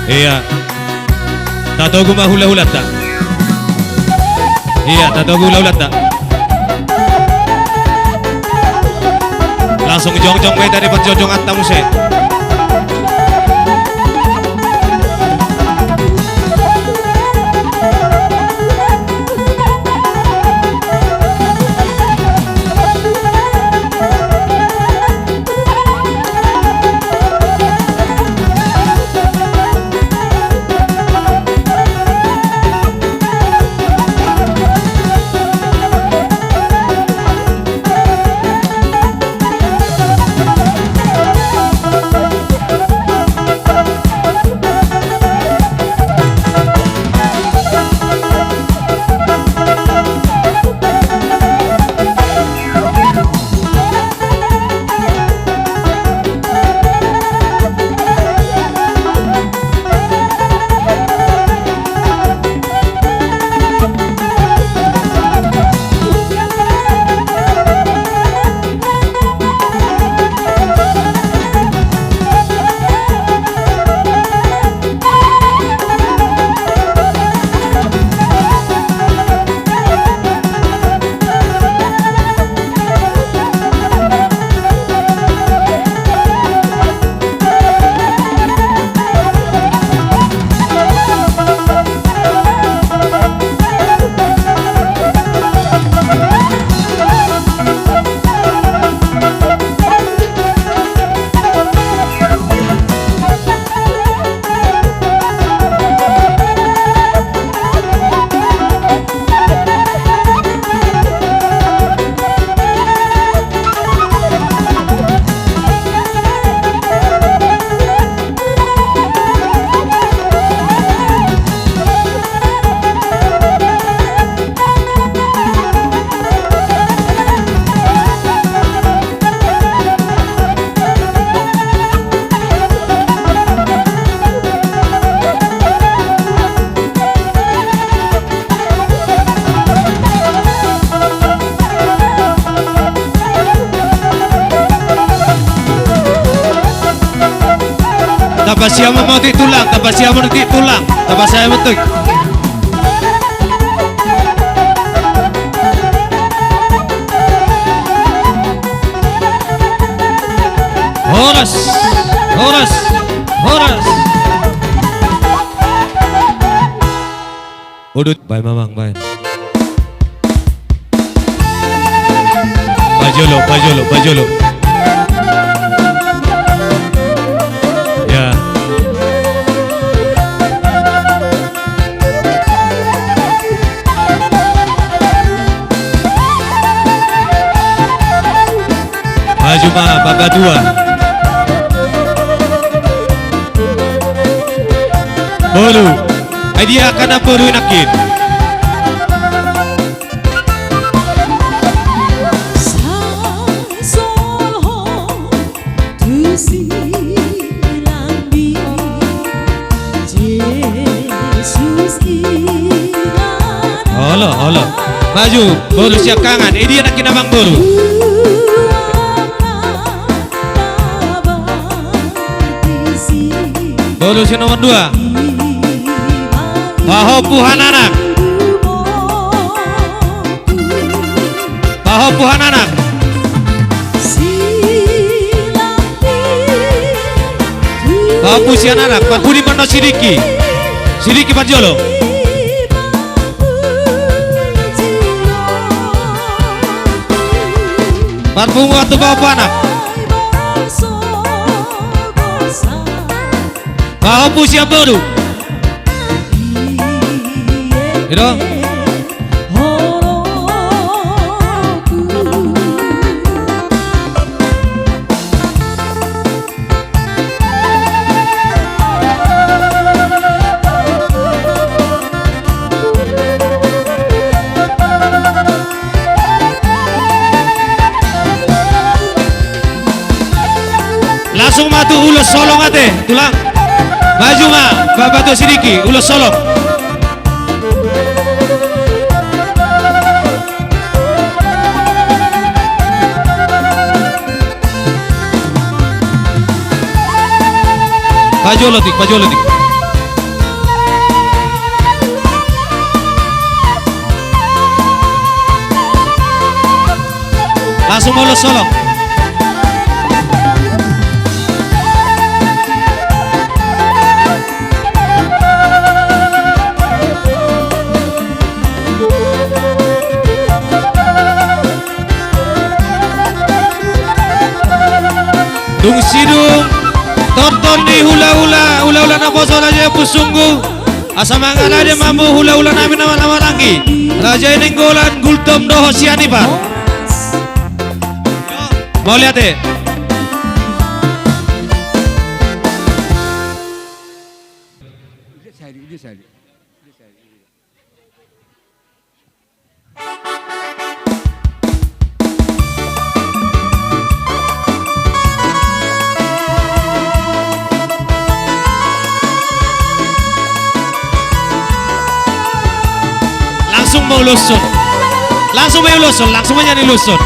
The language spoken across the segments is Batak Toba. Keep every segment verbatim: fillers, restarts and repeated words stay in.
Ia. Tatogu ma hulahulanta. Ia, tatogu hulahulanta. Langsung jongjong ma hita di parjongjonganta muse. Tapasiam ma otik tulang, tapasiam ma otik tulang, tapasiam ma otik. Horas, horas, horas. Udut, baen ma amang, baen. Pajolo, pajolo, pajolo. Ya. Maju ma, bapatua. Boru. Ai dia angka na boru i nangkin. Olo, olo. Maju, boru siangkangan. Ai dia nangkin amang boru. Boru si nomor dua. Pahompu hananak. Pahompu hananak. Pahompu si hananak. Parpudi ma annon si Diki. Si Diki parjolo. Parpunguan tu pahompu anak. Pahompu sian boru. Ido. Langsung ma tu ulos solong ate, tulang. Maju ma, bapatua si Diki, ulos solong. Pajolo tik, pajolo tik. Langsung maulos holong. Dung sidung tortor ni hulahula, hulahula naposo Raja i Ompu Sunggu. Asa mangalade ma hamu hulahula nami na marhahamaranggi, Raja i Nainggolan, Gultom dohot Sianipar. Mauliate. Langsung ma uloshon. Langsung ma uloshon, langsung ma nian uloshon.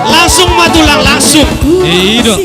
Langsung ma tulang, langsung. I do.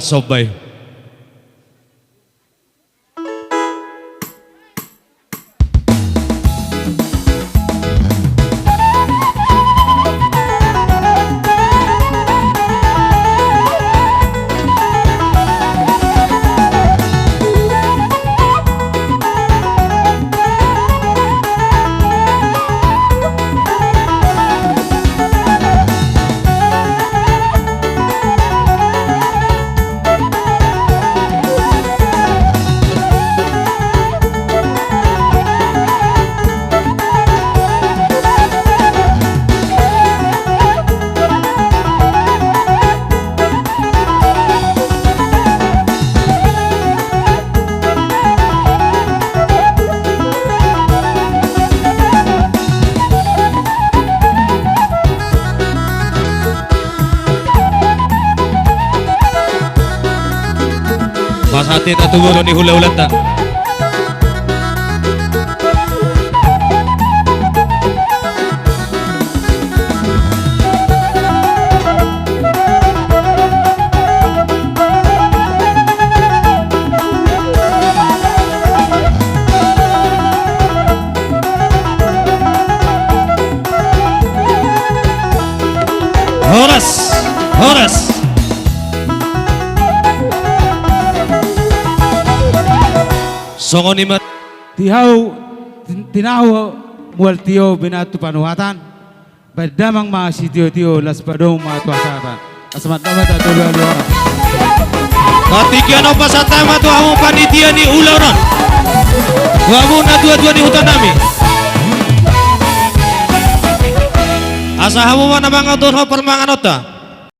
somba i. Pasahat hita tu boru ni hulahulanta. Horas, horas. Songon i ma. Tihau, tin-, tinahu mual tio binatu panuhatan. Baen damang ma sitiotio, las padomu ma tu hasahatan. Asa mandapot hata tolu alu horas. Tingki on pasahat ma tu hamu panitia ni ulaon on. Tu hamu natuatua ni huta nami. Asa hamu ma na mangaturhon parmanganonta.